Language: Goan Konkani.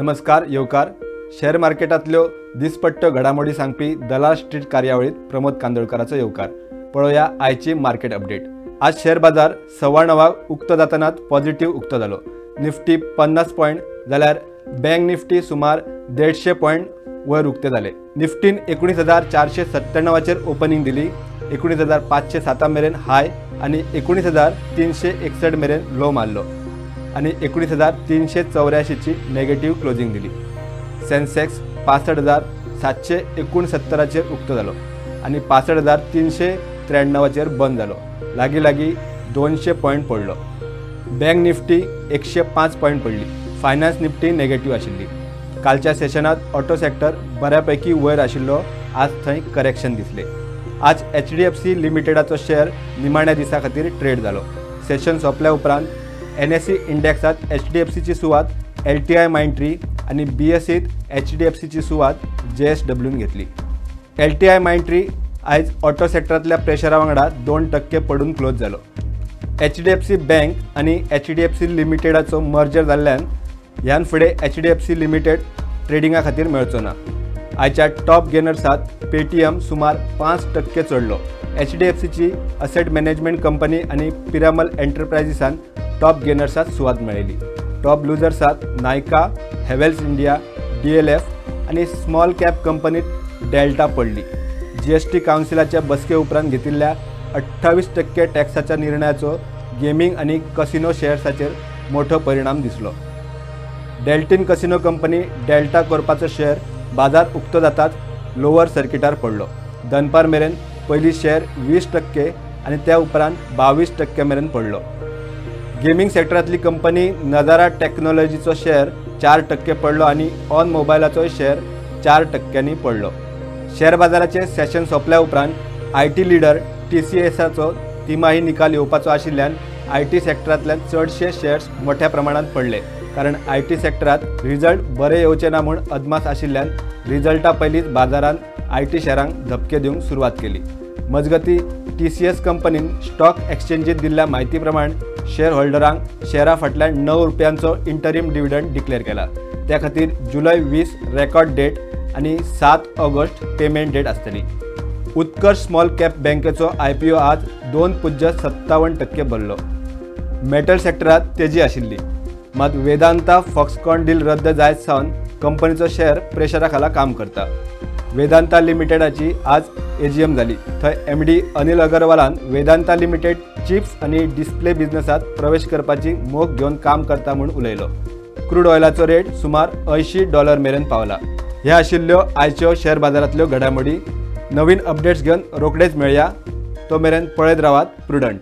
नमस्कार, येवकार. शेअर मार्केटांतल्यो दिसपट्ट्यो घडामोडी सांगपी दलाल स्ट्रीट कार्यावळीत प्रमोद कांदोळकराचो येवकार. पळोवया आयची मार्केट अपडेट. आज शेअर बाजार 9:15 उक्तो जातनाच पॉझिटिव्ह उक्तो जालो. निफ्टी 50 पॉयंट जाल्यार बँक निफ्टी सुमार 150 पॉयंट वयर उक्ते जाले. निफ्टीन 19,497 ओपनिंग दिली. 19,507 मेरेन हाय आनी 19,361 मेरेन लो मारलो आनी 19,384 नेगेटिव्ह क्लोजिंग दिली. सेन्सेक्स 65,769 उक्तो जालो आनी 65,393 बंद जालो. लागीं लागीं 200 पॉयंट पडलो. बँक निफ्टी 105 पॉयंट पडली. फायनान्स निफ्टी नेगेटिव्ह आशिल्ली. कालच्या सेशनात ऑटो सेक्टर बऱ्यापैकी वयर आशिल्लो. आज थंय करेक्शन दिसले. आज HDFC लिमिटेडाचो शेअर निमाण्या दिसा खातीर ट्रेड जालो. सेशन सोंपल्या उपरांत NSE इंडेक्सात HDFCची सुवात LTI Mindtree आनी BSEत HDFCची सुवात JSWन घेतली. LTI Mindtree आयज ऑटो सेक्टरांतल्या प्रेशरा वांगडा 2% पडून क्लोज जालो. HDFC bank आनी HDFC लिमिटेडाचो मर्जर जाल्ल्यान ह्यान फुडें HDFC limited ट्रेडिंगा खातीर मेळचो ना. आयच्या टॉप गेनर्सात पेटीएम सुमार 5% चडलो. HDFCची असेट मॅनेजमेंट कंपनी आनी पिरामल एंटरप्रायझीसान टॉप गेनर्सात सुवात मेळयली. टॉप लुजर्सात नायका, हेवेल्स इंडिया, DLF आनी स्मॉल कॅप कंपनीत डेल्टा पडली. GST कावन्सिलाच्या बसके उपरांत घेतिल्ल्या 28% टॅक्साच्या निर्णयाचो गेमिंग आनी कसिनो शेअर्साचेर मोठो परिणाम दिसलो. डेल्टीन कसिनो कंपनी डेल्टा कोर्पाचो शेअर बाजार उक्तो जाताच लोअर सर्किटार पडलो. दनपार मेरेन पयली शेअर 20% आनी त्या उपरांत 22% मेरेन पडलो. गेमिंग सेक्टरांतली कंपनी नजारा टेक्नॉलॉजीचो शेअर 4% पडलो आनी ऑन मोबायलाचोय शेअर 4% पडलो. शेअर बाजाराचे सेशन सोंपल्या उपरांत IT leader TCSाचो तिमाही निकाल येवपाचो आशिल्ल्यान IT सेक्टरांतल्यान चडशे शेअर्स मोठ्या प्रमाणात पडले. कारण IT सेक्टरात रिजल्ट बरे येवचे ना म्हूण अदमास आशिल्ल्यान रिजल्टा पयलींच बाजारान IT शेअरांक धपके दिवंक सुरवात केली. मजगती TCS कंपनीन स्टॉक एक्सचेंजीत दिल्ल्या म्हायती प्रमाण शेअर होल्डरांक शेअरा फाटल्यान 9 रुपयांचो इंटरीम डिविडंड डिक्लेअर केला. त्या खातीर जुलय 20 रेकॉर्ड डेट आनी 7 ऑगस्ट पेमेंट डेट आसतली. उत्कर्ष स्मॉल कॅप बँकेचो IPO आज 2.57% भरलो. मेटल सेक्टरात तेजी आशिल्ली. मात वेदांता फॉक्सकॉन डील रद्द जायत सावन कंपनीचो शेअर प्रेशरा खाला काम करता. वेदांता लिमिटेडाची आज AGM जाली. थंय MD Anil अगरवालान वेदांता लिमिटेड चिप्स आनी डिस्प्ले बिझनेसात प्रवेश करपाची मोख घेवन काम करता म्हूण उलयलो. क्रूड ऑयलाचो रेट सुमार $80 मेरेन पावला. ह्या आशिल्ल्यो आयच्यो शेअर बाजारांतल्यो घडामोडी. नवीन अपडेट्स घेवन रोखडेच मेळया. तो मेरेन पळयत रावात प्रुडंट.